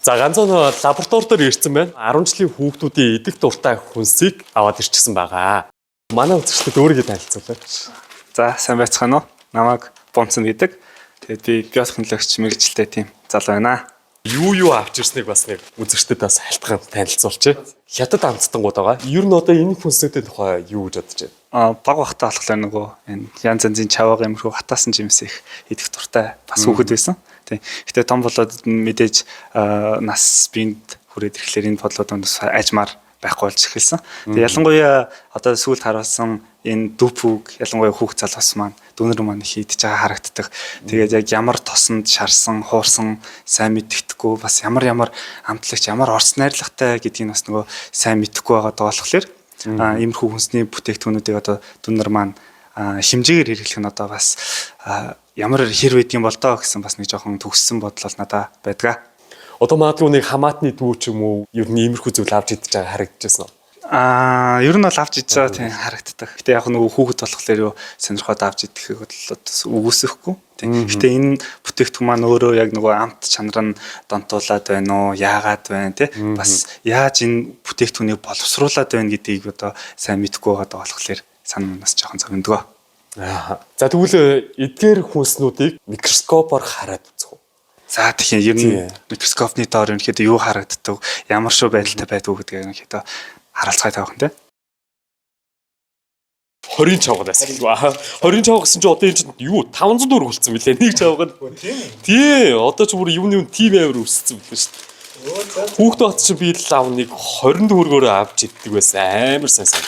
За ганцхан лаборатори дээр ирсэн байна. 10 жилийн хүүхдүүдийн идэх дуртай хүнсийг аваад ирчихсэн байгаа. Манай үзэгчдэд өөрийгөө танилцуулаач. За сайн байцгаана уу? Намайг Бонцон гэдэг. Тэгээд би биотехнологич мэргэжилтэй тийм залуу байна. Юу юу авч ирснийг бас нэг үзэгчдэд бас халтгаан танилцуулчих. Хятад амттангууд байгаа. Ер нь одоо энэ хүнснүүдийн тухай юу гэж бодож байна? А баг бахтай болохоор нөгөө энэ янз янзын чаваага юмрхүү хатаасан жимс их идэх дуртай бас хүүхэд байсан. Тийм. Гэтэ том болоод мэдээж нас биед хүрээд ирэхлээр энэ бодлууд бас ажмаар байхгүй болж эхэлсэн. Тэгээ ялангуяа одоо сүүлд харуулсан энэ дүпүг ялангуяа хүүхд залуус маань дүүнер маань их идэж байгаа харагддаг. Тэгээд яг ямар тосонд шарсан, хуурсан сайн мэддэхгүй бас ямар ямар амтлагч ямар орц найрлагатай гэдгийг бас нөгөө сайн мэдэхгүй байгаа даа болохоор иймэрхүү хүнсний бүтээгдэхүүнүүдийг одоо дүүнер маань хэмжээгээр хэрэглэх нь одоо бас ямар хэр байдгийн бол доо гэсэн бас нэг жоохон төгссөн бодол бол надад байдгаа. Одоо магадгүй нэг хамаатны дүү ч юм уу ер нь иймэрхүү зүйл авч идэж байгаа харагдчихсан уу? Аа, ер нь бол авч идэж байгаа тийм харагддаг. Гэтэ яг нөгөө хүүхэд болохоор юу сонирхоод авч идэхийг бол үгүйсэхгүй. Тийм. Гэтэ энэ бүтээгдэхүүн маань өөрөө яг нөгөө амт чанар нь донтуулад байна уу, яагаад байна тий? Бас яаж энэ бүтээгдэхүүнийг боловсруулад байна гэдгийг одоо сайн мэдэхгүй байгаа болохоор санаа нас жоохон зовиндгоо. Аа. За тэгвэл эдгээр хүнснүүдийг микроскопоор хараад үзэх үү? За тэгэхээр ер нь микроскопны доор ерөнхийдөө юу харагддаг, ямар шүү байдалтай байдгүй гэдгийг ерөнхийдөө харуулцгаая тавих нь тий. 20 чавгаас эхэлв. 20 чавга гэсэн чинь одоо энэ чинь юу 500 төгрөг болсон мөлий нэг чавга нь. Тийм. Одоо ч бүр юуны үн тим амар өссөн мөлий шүү дээ. Хүүхдээ бат чинь би л аав нэг 20 төгрөгөөр авч иддэг байсан. Амар сайн сайн.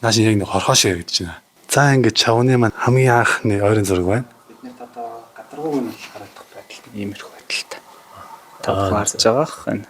Наа чи яг нэг хорхоо шиг харагдаж байна. За ингээд чавны маань хамгийн анхны ойрын зураг байна. Биднэрт одоо гадаргууг нь харагдах байдал иймэрхүү байдалтай. Та харж байгаах энэ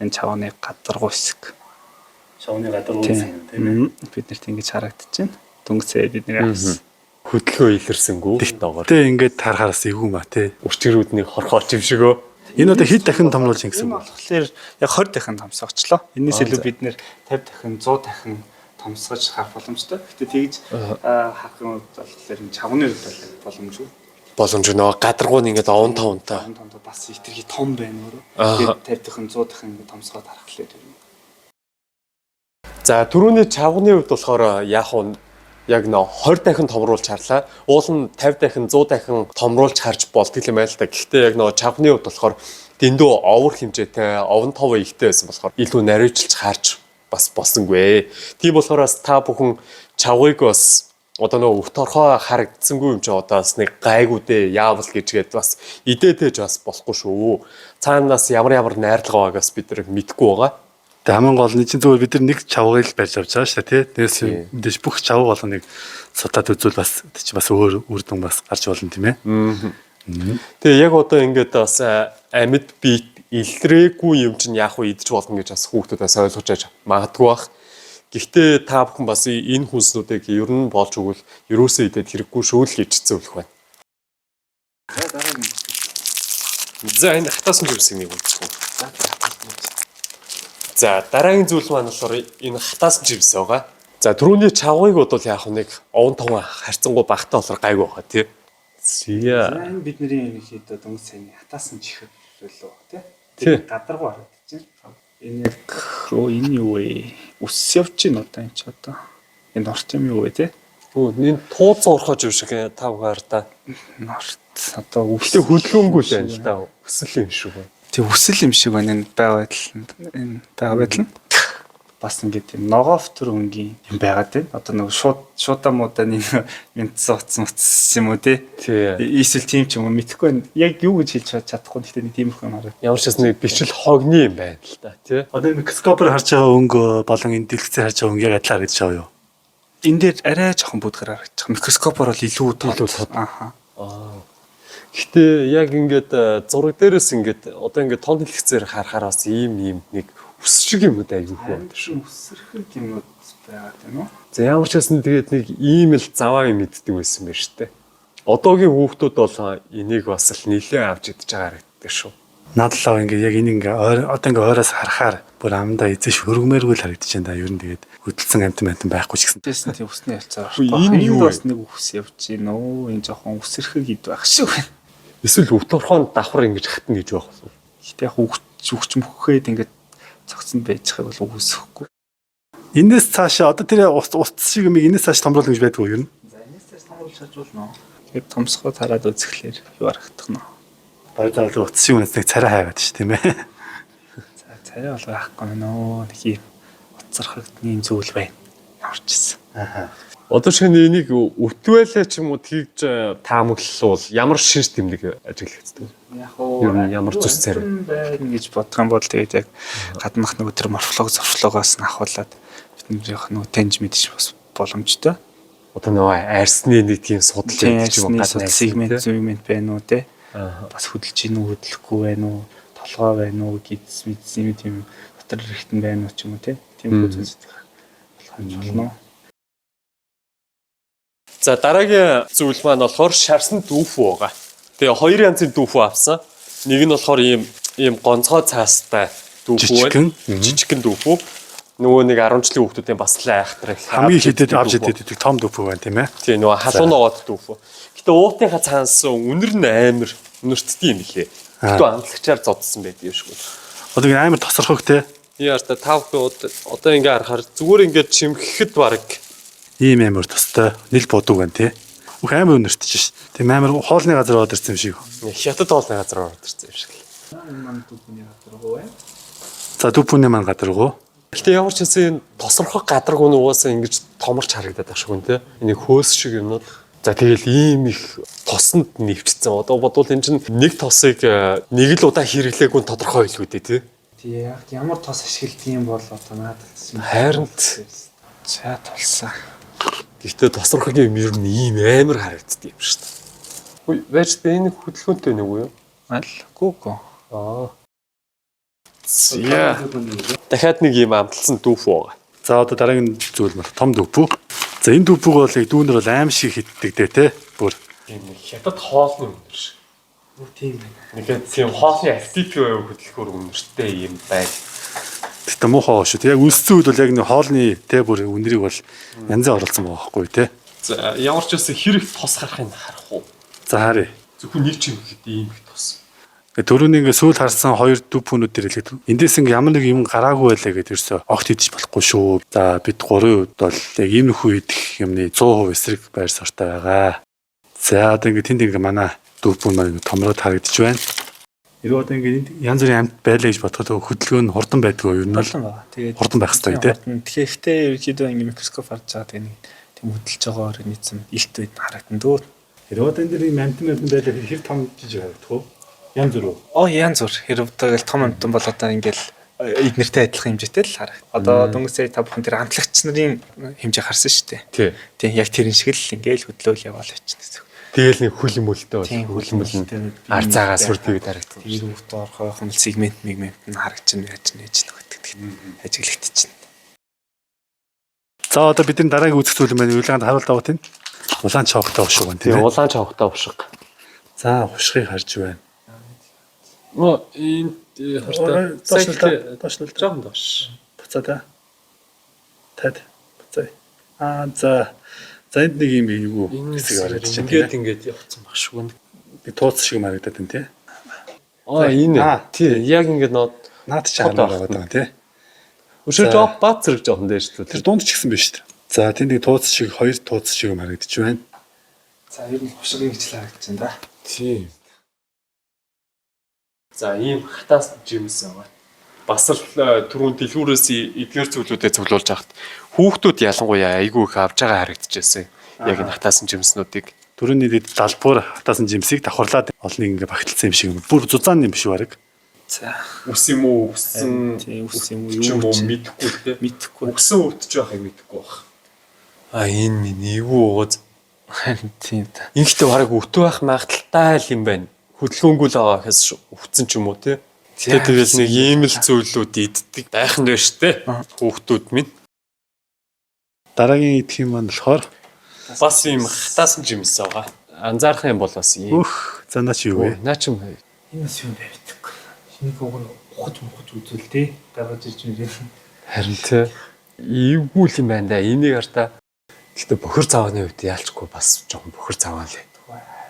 энэ чавны гадаргуу хэсэг. Чавны гадаргуу Тийм. Биднэрт ингэж харагдаж байна. Дөнгөцөө бидний авсан. Хөдөлгөөн илэрсэнгүү. Доогоор. Тэ ингээд тарахаараас эвгүй ма тэ. Өчгөрүүд нэг хорхоо юм шиг өө. Энэ одоо хэд дахин томруулж ингэсэн Энэ бэ? болохоор яг 20 дахин томсгочлоо. Энэс илүү бид нэр 50 дахин 100 дахин томсгож харах боломжтой. Гэтэ тэгж харах юм бол болохоор энэ чавны хувьд бол яг боломжгүй. Боломж нөө гадаргуу нь ингээд овон тавнтай. Том томдоо бас хитрхи том байна өөрөө. Аа. Тэгээд 50 дахин 100 дахин ингэ томсгоод харахлаа тэр. За түрүүний чавганы хувьд болохоор яг уу яг нөө 20 дахин томруулж харлаа. Уул нь 50 дахин 100 дахин томруулж харж болдго юм байл та. Гэхдээ яг нөө чавганы хувьд болохоор дэндүү овор хэмжээтэй, овон тов ихтэй байсан болохоор илүү наривчилж харж бас болсонгүй. Тийм болохоор бас та бүхэн чавгыг бас одоо нөө өвт орхоо харагдсангүй юм чи одоо бас нэг гайгүй дээ яавал гэжгээд бас идээдэж бас болохгүй шүү. Цаанаас ямар ямар найрлага байгааг бас бид нар мэдэхгүй байгаа. Тэ хамгийн гол нь чинь зүгээр бид нар нэг чавгыг л барьж авч байгаа шүү дээ тий. Тэрээс мэдээж бүх чавга болгоныг судлаад үзвэл бас тэ чи бас өөр үр дүн бас гарч болно тийм ээ. Тэгээ яг одоо ингээд бас амьд биет илрээгүй юм чинь яг уу идэж болно гэж бас хүүхдүүд бас ойлгож байж магадгүй бах. Гэхдээ та бүхэн бас энэ хүнснүүдийг ер нь болж өгвөл ерөөсөө идээд хэрэггүй шүү л гэж зөвлөх байна. За дараагийн. За энэ хатаасан зүйлсийг нэг үзэх үү. За дараагийн зүйл маань болохоор энэ хатаасан чивс байгаа. За түрүүний чавгыг бодвол яг нэг овон таван харьцангуй багтаа болохоор гайгүй байгаа тий. Зя. За энэ бидний ерөнхийдөө дөнгөж сайны хатаасан чихэр лөө тий. Тий. Тэр гадаргуу харагдаж байна. Энэ яг өө энэ юу вэ? Үс явж байна одоо энэ ч одоо. Энэ норт юм юу вэ тий? Өө энэ тууцсан орхож юм шиг та бүхэн та. Норт одоо үс Гэтэ хөдөлгөөнгүй л байна л да. Өсөл юм шиг байна. Тэг үсэл юм шиг байна энэ байгаа байдал нь. Энэ байгаа байдал нь бас ингээд юм ногоофтөр өнгийн юм байгаад байна. Одоо нөгөө шууд шуудаа муудаа нэг мэнтсэн утсан утсан юм уу те. Тий. Эсвэл тийм ч юм уу мэдэхгүй байна. Яг юу гэж хэлж чадахгүй. Гэхдээ нэг тиймэрхүү юм хараад. Ямар ч гэсэн нэг бичил хогны юм байна л да тий. Одоо микроскопоор харж байгаа өнгө болон энэ дэлгэцээр харж байгаа өнгө яг адилхан харагдаж байгаа юу? Энэ дээр арай жоохон бүдгээр харагдчих. Микроскопоор бол илүү тод. Илүү тод. Ааха. Гэтэ яг ингээд зураг дээрээс ингээд одоо ингээд тон дэлгэцээр харахаар бас ийм ийм нэг өс шиг юм уу айгүй хөө байна шүү. Үсрэхэд юмнууд байгаад байна уу? За ямар ч гэсэн тэгээд нэг ийм л заваа юм иддэг байсан байх шүү дээ. Одоогийн хүүхдүүд бол энийг бас л нэлээд авч идэж байгаа харагддаг шүү. Надад л ингээ яг энийг ингээ ойр одоо ингээ ойроос харахаар бүр амдаа эзэж хөргмээргүй л харагдаж байна да. Ер нь тэгээд хөдөлсөн амтан амтан байхгүй ч гэсэн. Тэсэн тийм үсний ялцаар Үгүй, энэ юу вэ? бас нэг үс явж гин үү? Энэ жоохон үсрэхэг ид байх шиг байна. Эсвэл өвторхоон давхар ингэж хатна гэж байх болов. Гэтэ яг үхч мөхөхэд ингээд цогцонд байж байгааг бол үгүйсэхгүй. Энээс цаашаа одоо тэр утас шиг юм энээс цааш томруулна гэж байдгүй юу? За энэс цааш томруулж чадж болно. Тэгээд томсгоо тараад үзэхлээр юу харагдах нь. Бараг заавал утас шиг юмнаас нэг царай хайгаад ш тийм ээ. За царай бол байхгүй нөө нэг юм уцархагдны юм зүйл байна. Ямар ч гэсэн. Одоо шинэ энийг өвтвэлээ ч юм уу тэгж таамаглалвал ямар шинж тэмдэг ажиглагддаг вэ? Яг уу Ер нь ямар зүс царай? байна гэж бодох юм бол тэгээд яг гаднах нөгөө тэр морфолог зорфлогоос нь ахуулаад бидний яг нөгөө таньж мэдчих бас боломжтой. Одоо нөгөө арсны нэг тийм судал Тийм байдаг ч юм уу арсны гадны сегмент арсны, сегмент байна уу те. Аа. Бас хөдөлж гин үү хөдлөхгүй байна уу, толгой байна уу, гидс мэдс юм тийм дотор хэрэгтэн байна уу ч юм уу те. Тийм зүйлс болох юм болно. За дараагийн зүйл маань болохоор шарсан дүүфүү байгаа. Тэгээ хоёр янзын дүүфүү авсан. Нэг нь болохоор ийм ийм гонцгой цаастай дүүфүү Жижигхэн. байна. Жижигхэн дүүфүү. Нөгөө нэг 10 жилийн хүүхдүүдийн бас л айхтар их Хамгийн хидэд авч дүүфүү. идэд идэг том дүүфүү байна тийм ээ. Тийм нөгөө халуун ногоот дүүфүү. Гэтэ уутынхаа цаанаас үнэр нь амар үнэрттэй юм лээ. Гэтэ амтлагчаар зодсон байдаг юм шиг. Одоо ингэ амар тосорхог те. Яар та та бүхэн одоо ингээ харахаар зүгээр ингээ чимхэхэд баг Ийм амар тостой нэл бодог байна те. Үх амар үнэртэж ш. Тийм амар хоолны газар ороод ирсэн юм шиг. хятад хоолны газар ороод ирсэн юм шиг л. Энэ маань дүүфүүний газар гоо байна. За дүүфүүний маань гадар гоо. Гэтэ ямар ч гэсэн энэ тосорхог гадаргуу нь угаасаа ингэж томорч харагдаад байх шиг үн тэ. Энийг хөөс шиг юмнууд. За тэгэл ийм их тосонд нэвчсэн. Одоо бодвол энэ чинь нэг тосыг нэг л удаа хэрэглээгүй нь тодорхой байлгүй дээ тий. Тий яг ямар тос ашигладаг юм бол одоо наадах чинь. Харин За тулсан. Гэхдээ тосорхог юм ер нь ийм амар харагддаг юм шүү дээ. Үгүй байж тэ энэ хөдөлгөөнтэй нэг үү юу? Аль гүү гүү. Аа. За. Дахиад нэг ийм амталсан дүүф байгаа. За одоо дараагийн зүйл бол том дүүфүү. За энэ дүүфүүг бол яг дүүнер бол аим шиг хитдэг дээ те. Бүр Тийм нэг хятад хоолны үнэр шиг. Үгүй тийм байна. Нэгээд тийм хоолны аппетит байв хөдөлгөөр үнэртэй юм байна. Гэтэ муухай шүү. Яг үлссэн үед бол яг нэг хоолны те бүр үнэрийг бол янзын оролцсон байгаа байхгүй те. За ямар ч байсан хэрэг тос гарахыг харах уу? За харъя. Зөвхөн нэг чимхэд ийм их тос. Төрөний ингээ сүүл харсан хоёр дүүфүүнүүд дээр хэлээд эндээс ингээ ямар нэг юм гараагүй байлаа гэдээ ерөөсөө огт идэж болохгүй шүү. За бид гурвын хувьд бол яг ийм нөхөө идэх юмны 100% эсрэг байр суурьтай байгаа. За одоо ингээ тэнд ингээ манай дүүфүүн маань ингээ томроод харагдаж байна. Хэрвээ одоо ингээ энд янз бүрийн амьт байлаа гэж бодоход хөдөлгөөн нь хурдан байдгүй юу? Ер нь бол Хурдан байгаа. Тэгээд хурдан байх хэрэгтэй тий. Хурдан. Тэгэхээр ерөнхийдөө ингээ микроскоп харж байгаа тэгээ нэг тийм хөдөлж байгаа организм илт үед харагдана дөө. Хэрвээ одоо энэ дэр ийм амьтан амьтан байлаа хэр том жижиг харагдах вэ? Янз бүр үү? Оо янз бүр хэрэг тэгэл том амтан бол одоо ингээл эднэртэй адилхан хэмжээтэй л харагд. Одоо дөнгөж сая та бүхэн тэр амтлагч нарын хэмжээ харсан шүү дээ. Тий. Тийм яг тэрэн шиг л ингээл хөдлөөл яваал явчихна гэсэн. Тэгэл нэг хөл мөлтэй бол Тийм, хөл мөл нь хөл ар заагаа сүр тэгээд харагдсан. Тэр хүүхд орхойх юм сегмент мигмент нь харагдчихна яаж нээж нөгөөдөг ажиглагдчихна. За одоо бидний дараагийн үзэх зүйл маань уйлгаанд харуулт авах тийм. Улаан чавхтай ушиг байна Тийм тийм. улаан чавхтай ушиг. За хушгийг харж байна. Нөө энэ хартай. Доош л да, доош л да. Жохон доош. Буцаа та. Тад. Буцаа. Аа за. За энд нэг юм эйгүү хэсэг харагдаж байна. Ингээд ингээд явцсан баг шүү. Нэг тууц шиг харагдаад байна тий. Аа энэ. Аа. Тий яг ингээд нөө Наад чи хармаар байгаа даа тий. өшөө За. жоо бац зэрэг жоохон дээш л. Тэр дунд ч гэсэн биш үү? За тэнд нэг тууц шиг хоёр тууц шиг юм харагдаж байна. За ер нь хушиг ингэж л харагдаж байна да. Тийм. За ийм хатаас жимс байгаа. Бас л түрүүн дэлгүүрээс эдгээр зүйлүүдэд цуглуулж хахад хүүхдүүд ялангуяа айгүй их авч байгаа харагдчихсэн. Яг энэ хатаасан жимснүүдийг. Түрүүний дэд далбуур хатаасан жимсийг давхарлаад олныг ингээ багталсан юм шиг юм. Бүр зузаан юм биш бараг. За Үс юм уу үссэн тийм үс юм уу ч юм юу уу ч мэдэхгүй те. мэдэхгүй. Үгсэн өвдөж байхыг мэдэхгүй байх. А энэ нэвүү ууз. Харин тийм да. Ингэхдээ бараг өвтөө байх магадaltaй л юм байна. Хөдөлгөөнгүй л байгаа гэхээс өвцөн ч юм уу те. Тэгээ тэгэл нэг ийм л зүйлүүд иддэг байх нь байна штэ. Хүүхдүүд минь Дараагийн идэх юм маань болохоор бас ийм хатаасан жимс байгаа. Анзаарах юм бол бас ийм. өөх за наа чи юу вэ? Наа чи юм. Энэ бас юм байвдаг. Шинийг уг нь ухаж мухаж үзвэл те гаргаж ирж мөрөө. Харин те. Эвгүй л юм байна да. Энийг хартаа. Гэтэ бохир цавааны хувьд яалчгүй бас жоохон бохир цаваа лээ.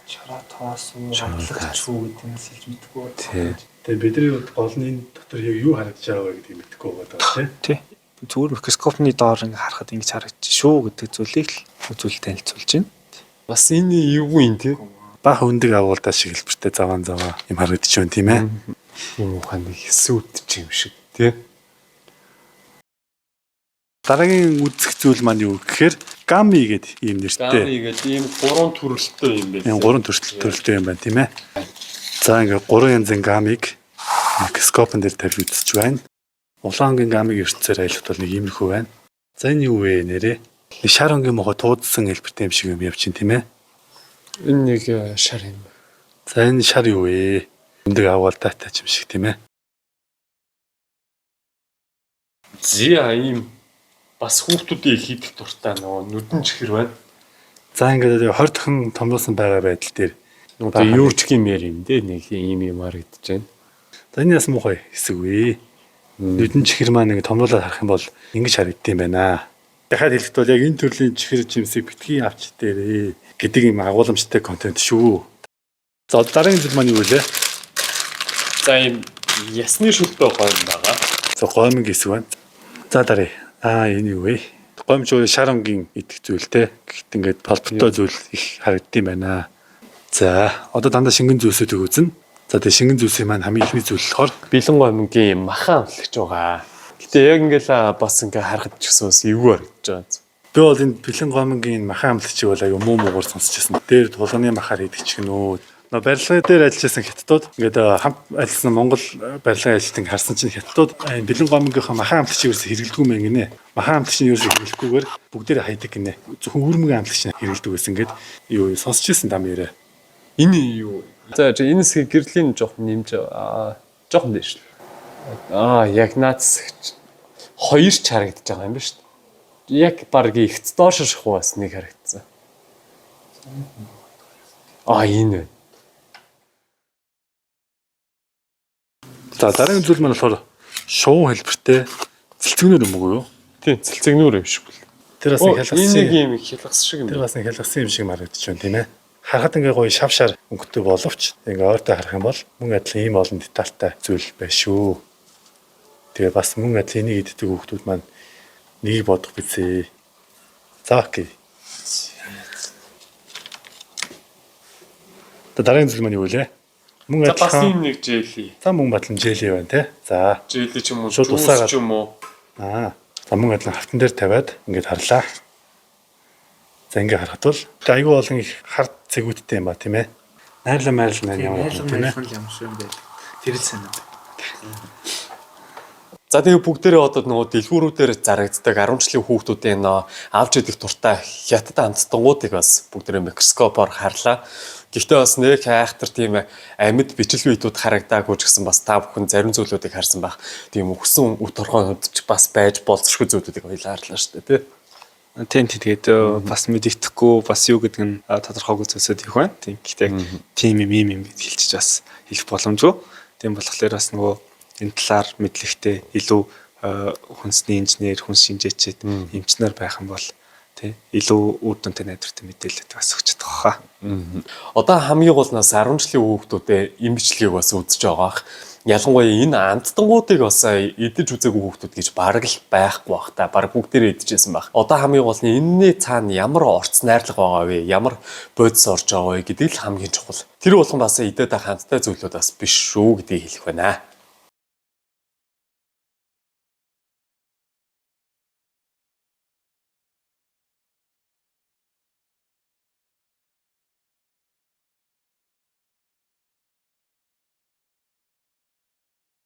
Шараа тоос уу, амлагч уу гэдэг нь сэлж мэдгүй. Тий. Тэгээ бидний хувьд гол нь энэ дотор яг юу харагдаж байгаа вэ гэдгийг мэдэхгүй байгаа даа тий. Тий. Зүгээр микроскопны доор ингээ харахад ингэж харагдаж шүү гэдэг зүйлийг л үзүүл танилцуулж байна. Бас энэ юу юм те? Бага өндөг агуулдаа шиг хэлбэртэй заван заваа юм харагдаж байна тийм ээ. Юм ухаан нэг хэсүүд ч юм шиг те. Дараагийн үзэх зүйл маань юу гэхээр гами гэдэг ийм нэртэй. Гами гэдэг ийм гурван төрөлттэй юм байна. Энэ гурван төрөлтэй юм байна тийм ээ. За ингээ гурван янзын гамыг микроскопон дээр тавьж үзэж байна. Улаангийн гамыг ертөнцөөр айлхад бол нэг иймэрхүү байна. За энэ юу вэ нэрээ? Нэг шар өнгийн мохо туудсан хэлбэртэй юм шиг юм явж чинь тийм ээ. Энэ нэг шар юм. За энэ шар юу вэ? Өндөг агуулдаатай юм шиг тийм ээ. Зя ийм бас хүүхдүүдийн хийдэх дуртай нөгөө нүдэн чихэр байна. За ингээд 20 дахин томруулсан байгаа байдал дээр Одоо юу ч гэмээр юм дээ нэг ийм юм харагдаж байна. За энэ яс муухай хэсэг вэ? Нүдэн чихэр маань ингэ томруулаад харах юм бол ингэж харагддсан байна. Дахиад хэлэхэд бол яг энэ төрлийн чихэр жимсийг битгий авч дээрээ гэдэг юм агуулмжтай контент шүү. За одоо дараагийн зүйл маань юу вэ? За ийм ясны шүлбэ гойм байгаа. За гоймон хэсэг байна. За дараа. Аа энэ юу вэ? Гоймч өөр шар өнгийн идэх зүйл те. Гэхдээ ингээд холбоотой зүйл их харагддсан байна. За одоо дандаа шингэн зүйлсүүдийг үзнэ. За тэгээ шингэн зүйлсийн маань хамгийн ихний зүйл болохоор Бэлэн гоймонгийн махан амтлагч байгаа. Гэтэ яг ингээл бас ингээ харахад ч гэсэн бас эвгүй харагдаж байгаа. Би бол энэ бэлэн гомонгийн махан амтлагчийг бол аюу муу муугар сонсч байсан. Дээр тулганы махаар идэх ч гэнэ үү. Нөө барилгын дээр ажиллаж байсан хятадууд ингээд хамт ажилласан Монгол барилгын ажилтныг харсан чинь хятадууд энэ бэлэн гомонгийнхаа махан амтлагчийг ерөөсөө хэрэглэдэггүй юм гинэ. Махан амтлагч нь ерөөсөө хэрэглэхгүйгээр бүгдээрээ хайдаг гинэ. Зөвхөн үүрмгийн амтлагч нь хэрэглэдэг байсан гэд юу сонсч байсан дам яриа. Энэ юу? За чи энэ хэсгийг гэрлийн жоохон нэмж жоохон дэш л. Аа яг наад хэсэг чинь хоёр ч харагдаж байгаа юм ба шүү дээ. Яг баг их доош шахуу бас нэг харагдсан. Аа энэ байна. За дараагийн зүйл маань болохоор шувуу хэлбэртэй цэлцэгнэр юм уу юу? Тийм цэлцэгнүүр юм шиг бол. Тэр бас нэг Энэ хялгасан нэг юм хялгас шиг юм. Тэр бас нэг хялгасан юм шиг харагдаж байна тийм ээ. Харахад ингээ гоё шав шар өнгөтэй боловч ингээ ойртой харах юм бол мөн адилхан ийм олон детальтай зүйл байна шүү. Тэгээ бас мөн адилхан энийг иддэг хүүхдүүд маань нэгийг бодох бизээ. За окей. За дараагийн зүйл маань юу вэ? Мөн За бас адилхан ийм нэг жэли. за мөн батлан жэли байна те. За Жэли ч юм уу, Шууд жуус усаагаад. ч юм уу. Аа. За мөн адилхан хавтан дээр тавиад ингээд харлаа. За ингээд харахад бол тэгээ айгүй олон их хар цэгүүдтэй юм ба тийм ээ. Найрлан майрлан ямар юм тийм ээ. Юм шиг юм байл. Тэр л сайн. За тэгээ бүгдээрээ одоо нөгөө дэлгүүрүүдээр зарагддаг 10 жилийн хүүхдүүдийн нөө авч идэх дуртай хятад амттангуудыг бас бүгдээрээ микроскопоор харлаа. Гэхдээ бас нэг айхтар тийм амьд бичлэг видеод харагдаагүй ч гэсэн бас та бүхэн зарим зүйлүүдийг харсан байх. Тийм өгсөн үт торгоонууд ч бас байж болцсохгүй зүйлүүдийг хоёлаа харлаа шүү дээ тий. Тийм тийм тэгээд бас мэдэгдэхгүй бас юу гэдэг нь тодорхойгүй зүйлсүүд их байна. Тийм гэхдээ тийм юм ийм юм гэж хэлчих бас хэлэх боломжгүй. Тийм болохоор бас нөгөө энэ талаар мэдлэгтэй илүү хүнсний инженер, хүнс шинжээчэд эмчнэр байх юм бол тий илүү үр дүнтэй найдвартай мэдээлэлд бас өгч чадах хаа. Одоо хамгийн гол нь бас 10 жилийн хүүхдүүдээ энэ бичлэгийг бас үзэж байгаа х. Ялангуяа энэ амттангуудыг бас идэж үзээгүй хүүхдүүд гэж бараг л байхгүй бах та. Бараг бүгдээрээ идчихсэн байх. Одоо хамгийн гол нь энэний цаана ямар орц найрлага байгаа вэ? Ямар бодис орж байгаа вэ гэдэг л хамгийн чухал. Тэр болгон бас идээд байх хамттай зүйлүүд бас биш шүү гэдгийг хэлэх байна.